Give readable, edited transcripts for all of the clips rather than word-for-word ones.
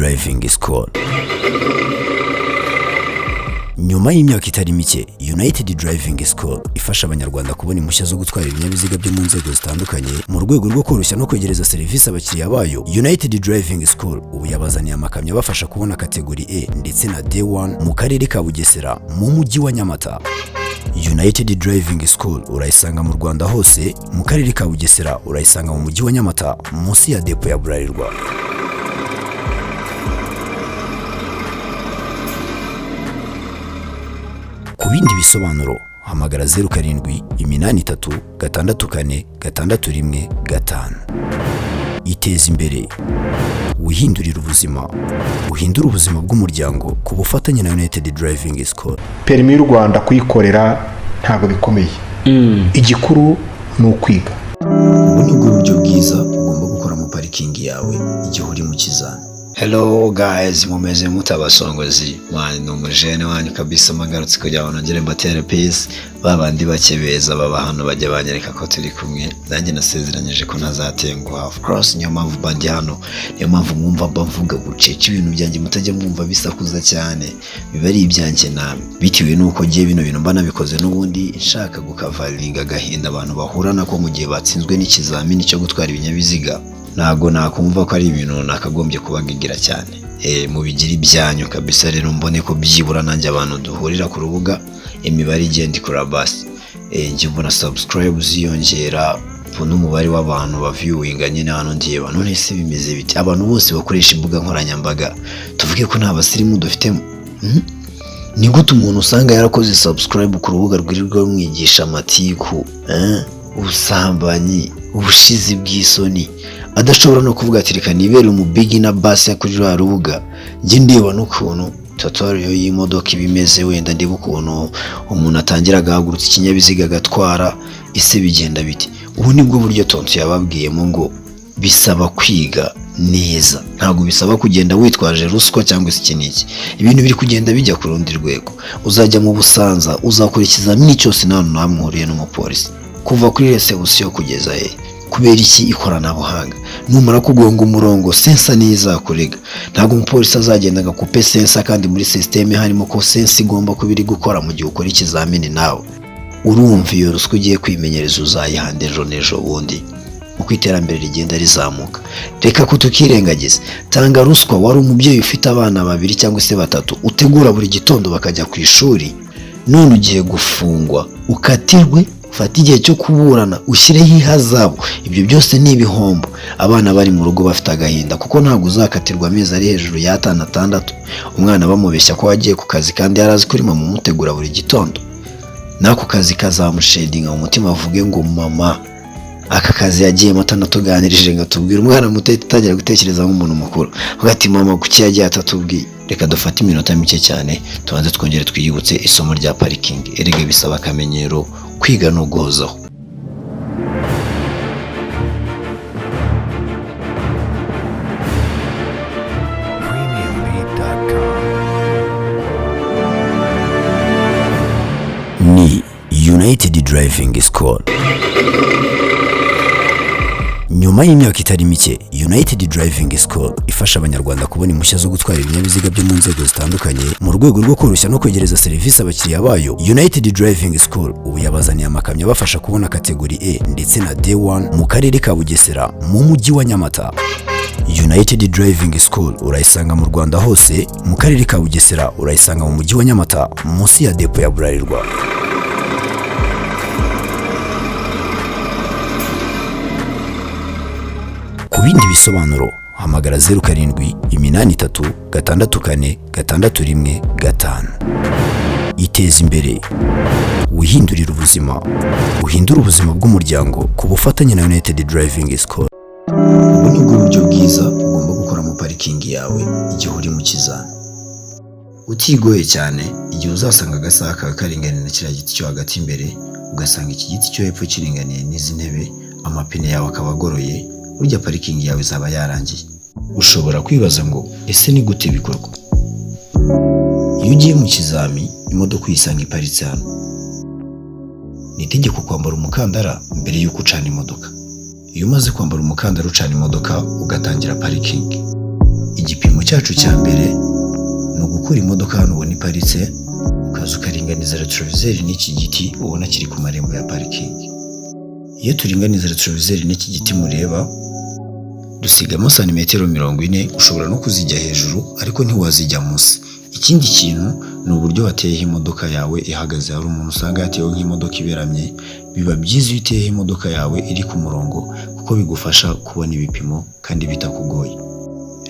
Driving School. Nyuma y'imyaka itari mike United Driving School ifasha Abanyarwanda kubona impushya zo gutwara ibinyabiziga byo mu nzego zitandukanye, mu rwego rwo koroshya no kwegereza serivisi abakiriya bayo, United Driving School ubu yabazaniye amakamyo abafasha kubona category A ndetse na D1 mu Karere ka Bugesera, mu Mujyi wa Nyamata. United Driving School urayisanga mu Rwanda hose. Mu Karere ka Bugesera urayisanga mu Mujyi wa Nyamata, munsi ya depo ya Bralirwa. Ku bindi bisobanuro hamagara 0783646115. Iteze imbere, wihindurire ubuzima, uhindure ubuzima bw'umuryango ku bufatanye na United Driving School. Perimi y'u Rwanda kuyikorera ntabwo bikomeye, igikuru ni ukwiga. Ubu ni bwo buryo bwiza ugomba gukoramo parikingi yawe igihe uri mu kizami. Hello guys, mumeze mute abasongozi? Man, ni umujene wanyu kabisa, magarutse kugira ngo nongere mbatere peace. Ba bandi bake beza baba hano bajya banyereka ko turi kumwe, nanjye nasezeranyije ko ntazatenguha. Of course, niyo mpamvu mba ndi hano, niyo mpamvu mwumva mba mvuga bucece ibintu byanjye, mutajya mwumva bisakuza cyane, biba ari ibyanjye namwe. Bitewe n'uko ngiye bino bintu mba nabikoze n'ubundi nshaka gukavaringa agahinda abantu bahura nako mu gihe batsinzwe n'ikizamini cyo gutwara ibinyabiziga, ntago nakumva ko ari ibintu nakagombye kubagigira cyane. Mubigira ibyanyu kabisa. Rero mbone ko byibura nanjye abantu duhurira ku rubuga, imibare igenda ikura basi. Njye mbona subscribe ziyongera n'umubare w'abantu baviewinga nyine hano ndeba. None se bimeze biti? Abantu bose bakoresha imbuga nkoranyambaga, tuvuge ko nta basirimu dufitemo? Ni gute umuntu usanga yarakoze subscribe ku rubuga rwirirwa rumwigisha amatiku, ubusambanyi, ubushizi bw'isoni, adashobora no kuvuga ati reka nibere umubigi na basi kuri ruriya rubuga, njye ndeba n'ukuntu tutorial y'imodoka iba imeze, wenda ndeba ukuntu umuntu atangira agahagurutsa ikinyabiziga agatwara, ese bigenda biti? Ubu nibwo buryo tonto yababwiyemo ngo bisaba kwiga neza, ntabwo bisaba kugenda witwaje ruswa cyangwa se iki n'iki. Ibintu biri kugenda bijya ku rundi rwego. Uzajya mu Busanza, uzakora ikizamini cyose nta hantu hamwe uhuriye n'umupolisi, kuva kuri resebusiyo kugeza he. Kubera iki? Ikoranabuhanga. Numara kugonga umurongo, sensor niyo izakurega. Ntabwo umupolisi azagenda agakupe sensor kandi muri sisiteme harimo ko sensor igomba kuba iri gukora mu gihe ukora ikizamini. Nawe urumva iyo ruswa ugiye kwimenyereza uzayihanda ejo n'ejo bundi. Uko iterambere rigenda rizamuka, reka ko tukirengagiza. Tanga ruswa. Wari umubyeyi ufite abana babiri cyangwa se batatu utegura buri gitondo bakajya ku ishuri, none ugiye gufungwa, ukatirwe, ufate igihe cyo kuburana, ushyireho ihazabu. Ibyo byose ni ibihombo. Abana bari mu rugo bafite agahinda, kuko ntabwo uzakatirwa amezi ari hejuru y'atanu, atandatu, umwana bamubeshya ko wagiye ku kazi kandi yari azi ko urimo mumutegura buri gitondo. N'ako kazi kazamushedinga mu mutima, avuge ngo mama aka kazi yagiyemo atanatuganirije ngo atubwire. Umwana muto atangira gutekereza nk'umuntu mukuru, avuga ati mama kuki yagiye atatubwiye? Reka dufate iminota mike cyane tubanze twongere twiyibutse isomo rya parikingi. Erega bisaba akamenyero, kwiga no guhozaho. PremiumBeat.com. Ni United Driving School. Nyuma y'imyaka itari mike United Driving School ifasha Abanyarwanda kubona impushya zo gutwara ibinyabiziga byo mu nzego zitandukanye, mu rwego rwo koroshya no kwegereza serivisi abakiriya bayo, United Driving School ubu yabazaniye amakamyo abafasha kubona category A ndetse na D1 mu Karere ka Bugesera, mu Mujyi wa Nyamata. United Driving School urayisanga mu Rwanda hose. Mu Karere ka Bugesera urayisanga mu Mujyi wa Nyamata, munsi ya depo ya Bralirwa. Ku bindi bisobanuro hamagara 0783646115. Iteze imbere, wihindurire ubuzima, uhindure ubuzima bw'umuryango ku bufatanye na United Driving School. Ubu ni bwo buryo bwiza ugomba gukoramo parikingi yawe igihe uri mu kizami, utigoye cyane. Igihe uzasanga agasaha kawe karinganiye na kiriya giti cyo hagati imbere, ugasanga iki giti cyo hepfo kiringaniye n'izi ntebe, amapine yawe akaba agoroye, burya parikingi yawe izaba yarangiye. Ushobora kwibaza ngo ese ni gute bikorwa? Iyo ugiye mu kizami, imodoka uyisanga iparitse hano. Ni itegeko kwambara umukandara mbere y'uko ucana imodoka. Iyo umaze kwambara umukandara, ucana imodoka, ugatangira parikingi. Igipimo cyacu cya mbere ni ugukura imodoka hano ubona iparitse, ukaza ukaringaniza rétroviseur n'iki giti ubona kiri ku marembo ya parikingi. Iyo turinganiza rétroviseur n'iki giti mureba, dusigamo santimetero 40. Ushobora no kuzijya hejuru, ariko ntiwazijya munsi. Ikindi kintu ni uburyo wateyeho imodoka yawe ihagaze. Hari umuntu usanga yateyeho nk'imodoka iberamye. Biba byiza iyo uteyeho imodoka yawe iri ku murongo, kuko bigufasha kubona ibipimo kandi bitakugoye.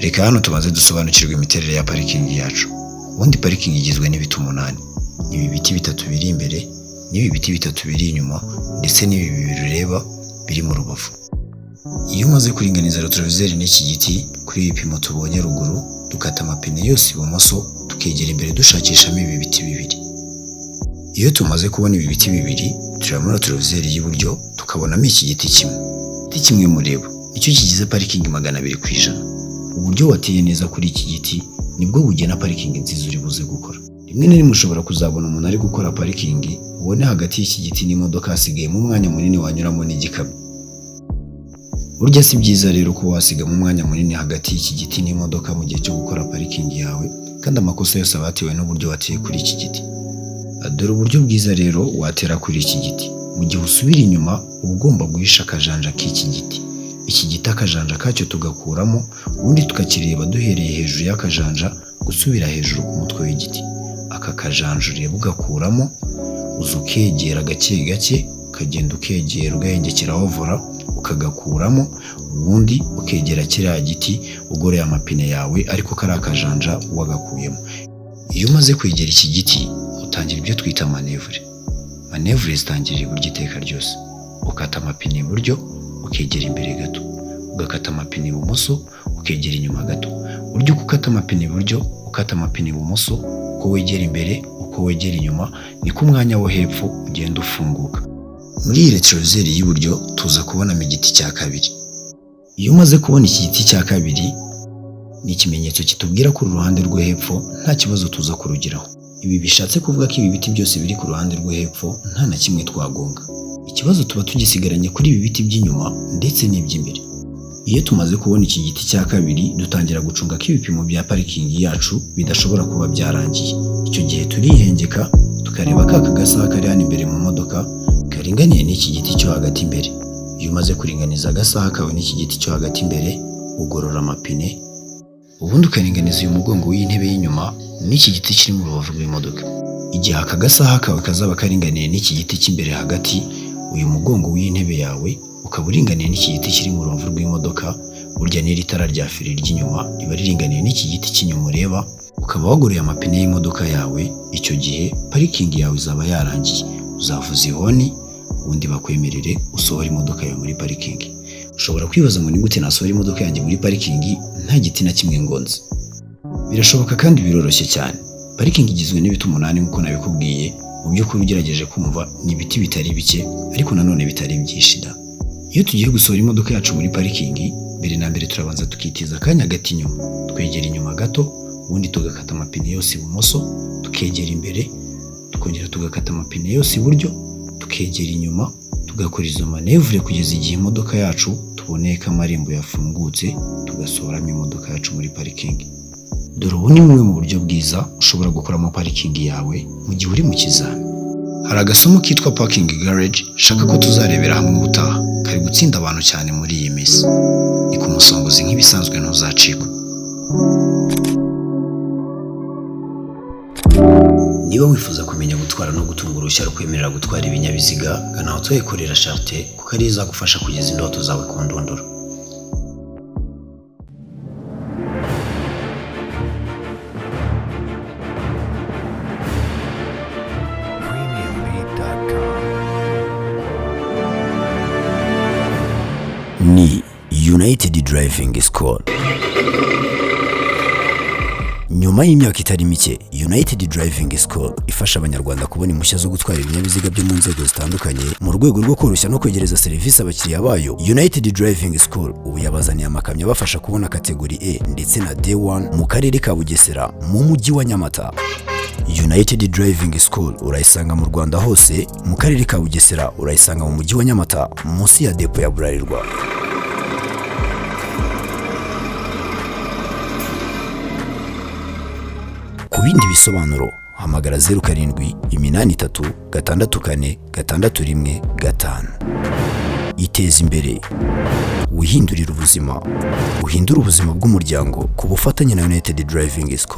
Reka hano tubanze dusobanukirwe imiterere ya parikingi yacu. Ubundi parikingi igizwe n'ibiti umunani. Ni ibi biti bitatu biri imbere, n'ibi biti bitatu biri inyuma, ndetse n'ibi bibiri ureba biri mu rubavu. Iyo umaze kuringaniza rétroviseur n'iki giti kuri ibi bipimo tubonye ruguru, dukata amapine yose ibumoso, tukegera imbere dushakishamo ibi biti bibiri. Iyo tumaze kubona ibi biti bibiri, tureba muri rétroviseur y'iburyo, tukabonamo iki giti kimwe. Igiti kimwe mureba nicyo kigize parikingi 200%. Uburyo wateye neza kuri iki giti nibwo bugena parikingi nziza uri buze gukora. Rimwe na rimwe ushobora kuzabona umuntu ari gukora parikingi, ubone hagati y'iki giti n'imodoka hasigayemo umwanya munini wanyuramo n'igikamyo. Burya si byiza rero ko wasigamo umwanya munini hagati y'iki giti n'imodoka mu gihe cyo gukora parikingi yawe, kandi amakosa yose aba yatewe n'uburyo wateye kuri iki giti. Dore uburyo bwiza rero watera kuri iki giti. Mu gihe usubira inyuma, uba ugomba guhisha akajanja k'iki giti. Iki giti akajanja kacyo tugakuramo, ubundi tukakireba duhereye hejuru y'akajanja gusubira hejuru ku mutwe w'igiti. Aka kajanja ureba ugakuramo, uza ukegera gake gake, ukagenda ukegera ugahengekeraho volant, ukagakuramo, ubundi ukegera kiriya giti ugoroye amapine yawe, ariko kariya kajanja wagakuyemo. Iyo umaze kwegera iki giti, utangira ibyo twita manœuvre. Manœuvre zitangirira iburyo iteka ryose. Ukata amapine iburyo, ukegera imbere gato, ugakata amapine ibumoso, ukegera inyuma gato. Buryo uko ukata amapine iburyo, ukata amapine ibumoso, uko wegera imbere, uko wegera inyuma, niko umwanya wo hepfo ugenda ufunguka. Muri iyi rétroviseur y'iburyo tuza kubonamo igiti cya kabiri. Iyo umaze kubona iki giti cya kabiri, ni ikimenyetso kitubwira ko uru ruhande rwo hepfo nta kibazo tuza kurugeraho. Ibi bishatse kuvuga ko ibi biti byose biri ku ruhande rwo hepfo nta na kimwe twagonga. Ikibazo tuba tugisigaranye kuri ibi biti by'inyuma ndetse n'iby'imbere. Iyo tumaze kubona iki giti cya kabiri, dutangira gucunga ko ibipimo bya parikingi yacu bidashobora kuba byarangiye. Icyo gihe turihengeka, tukareba ka kagasaha kari hano imbere mu modoka karinganiye n'iki giti cyo hagati imbere. Iyo umaze kuringaniza agasaha kawe n'iki giti cyo hagati imbere, ugorora amapine, ubundi ukaringaniza uyu mugongo w'intebe y'inyuma n'iki giti kiri mu rubavu rw'imodoka. Igihe aka gasaha kawe kazaba karinganiye n'iki giti cy'imbere hagati, uyu mugongo w'intebe yawe ukaba uringaniye n'iki giti kiri mu rubavu rw'imodoka, burya n'iri tara rya feri ry'inyuma riba riringaniye n'iki giti cy'inyuma ureba, ukaba wagoroye amapine y'imodoka yawe, icyo gihe parikingi yawe izaba yarangiye. Uzavuza ihoni, ubundi bakwemerere usohora imodoka yawe muri parikingi. Ushobora kwibaza ngo: "Ni gute nasohora imodoka yanjye muri parikingi nta giti na kimwe ngonze?" Birashoboka kandi biroroshye cyane. Parikingi igizwe n'ibiti umunani nk'uko nabikubwiye. Mu by'ukuri ugerageje kumva, ni ibiti bitari bike, ariko nanone bitari byinshi da. Iyo tugiye gusohora imodoka yacu muri parikingi, mbere na mbere turabanza tukitiza akanya gato inyuma, twegera inyuma gato, ubundi tugakata amapine yose ibumoso, tukegera imbere, tukongera tugakata amapine yose iburyo, tukegera inyuma, tugakora izo manœuvre kugeza igihe imodoka yacu tuboneye ko amarembo yafungutse, tugasohoramo imodoka yacu muri parikingi. Dore ubu ni bumwe mu buryo bwiza ushobora gukoramo parikingi yawe mu gihe uri mu kizami. Hari agasomo kitwa parking garage shaka ko tuzarebera hamwe ubutaha, kari gutsinda abantu cyane muri iyi minsi. Ni ku Musongozi nk'ibisanzwe, ntuzacikwe. Niba wifuza kumenya gutwara no gutunga uruhushya rukwemerera gutwara ibinyabiziga, gana aho tuyikorera Charte, kuko ariyo izagufasha kugeza indoto zawe ku ndunduro. PremiumBeat.com. Ni United Driving School. Nyuma y'imyaka itari mike United Driving School ifasha Abanyarwanda kubona impushya zo gutwara ibinyabiziga byo mu nzego zitandukanye, mu rwego rwo koroshya no kwegereza serivisi abakiriya bayo, United Driving School ubu yabazaniye amakamyo abafasha kubona category A ndetse na D1 mu karere ka Bugesera, mu mujyi wa Nyamata. United Driving School urayisanga mu Rwanda hose. Mu karere ka Bugesera urayisanga mu mujyi wa Nyamata, munsi ya depo ya Bralirwa. Ku bindi bisobanuro hamagara 0783 646 15. Iteze imbere, wihindurire ubuzima, uhindure ubuzima bw'umuryango ku bufatanye na United Driving School.